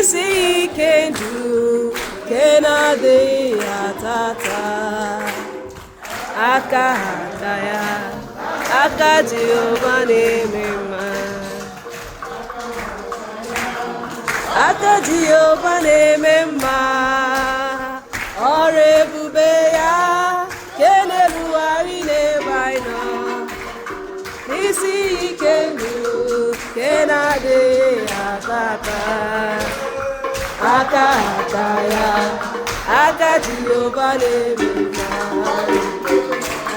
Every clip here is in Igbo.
Isi ike ndụ nke na-adịghị ata ata. Aka aka ya, aka Jehova na-eme mma. Aka Jehova na-eme mma. Ọrụ ebube ya nke na-erugharị n'ebe anyị nọ. Isi ike ndụ nke na-adịghị ata ata. Aka aka ya, aka Jehova na-eme mma.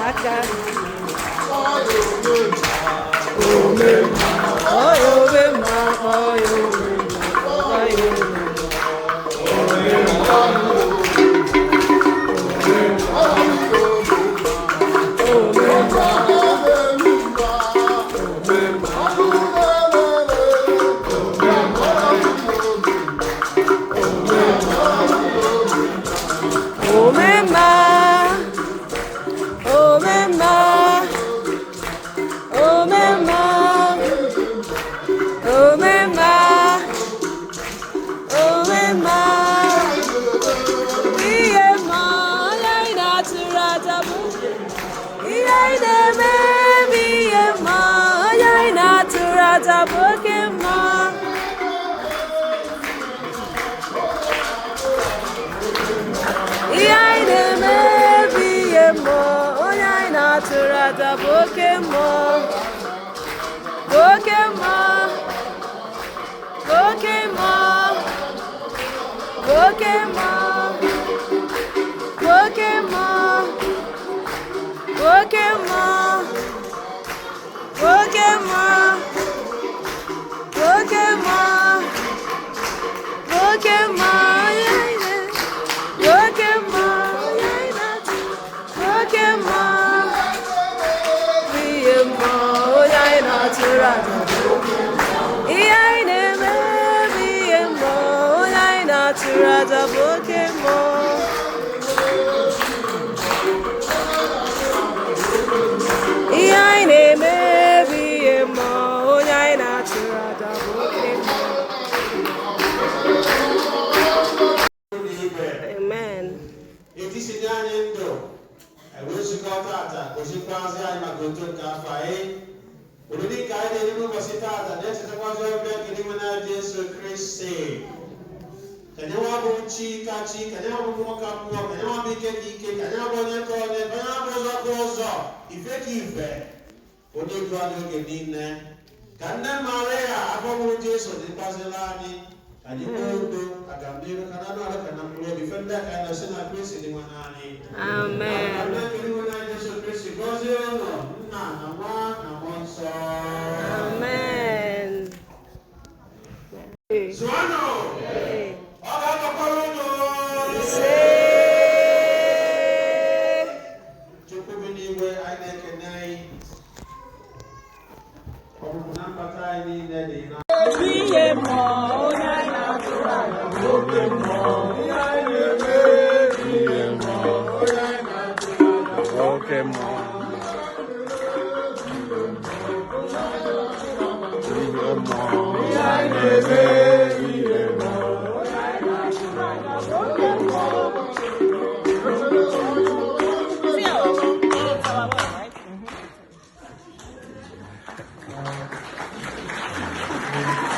Aka ome mma, ome mma, ome mma, ome mma. Omemma, omemma, omemma, omemma, omemma. Ihe mma onye anyị na-atụrụ aja bụ ihe anyị na-eme bụ ihe mma onye anyị na-atụrụ aja bụ oke mma. Ihe anyị na-eme bụ ihe mmụọ, onye anyị na-atụrụ aja bụ oke mmụọ. Bụ oke mmụọ, bụ oke mmụọ, bụ oke mmụọ, bụ oke mmụọ, bụ oke mmụọ, bụ oke mmụọ, bụ oke mmụọ, bụ oke mmụọ, onye anyị na- bụ oke mmụọ, onye anyị na-atụ, bụ oke mmụọ, bụ ihe mmụọ, onye anyị na-atụrụ aja. Ihe anyị na-eme bụ ihe mmụọ, onye anyị na-atụrụ aja bụ oke mmụọ. Ihe anyị na-eme bụ ihe mmụọ, onye anyị na-atụrụ aja bụ oke mmụọ. N'igwe. Amen. Etisi nye anyị ndụ wee zukọ tata, gozikwazi anyị maka otu nke afọ anyị. Oriri nke anyị na-eri n'ụbọchị tata na-echetakwazi ọbịa nke n'ime na Jesu Kristi. Ka nyenwa bụ chi ka chi, ka nyenwa bụ mmụọ ka mmụọ, ka nyenwa bụ ike ka ike, ka nyenwa bụ onye ka onye, ka nyenwa bụ ụzọ ka ụzọ, ife ka ife, onye du anyị oge niile. Ka nne Maria afọ mụrụ Jesu dịkwazila anyị, ka anyị nwee udo, agamnihu, ka na anụ arụ ka na mkpụrụ obi. Ife ndị a ka anyị na-asị na Kristi dị nwe anyị. Amen. Ka nne nke nwe anyị Jesu Kristi gọzie ụlọ, Nna na Nwa na Mmụọ Nsọ. Amen. Zụọnụ! Ọ ga-anọkwara unu. Ise. Chukwu bi n'igwe, anyị na-ekene anyị. Ọpụpụ na mbata anyị niile dị na Ihe mmụọ, onye anyị na-atụrụ aja bụ oke mmụọ. Ihe anyị na-eme ihe mmụọ, onye anyị na-atụrụ aja bụ Oke mmụọ. Ihe mmụọ. Ihe anyị na-eme ihe mmụọ, onye anyị na-atụrụ aja bụ oke mmụọ. Right?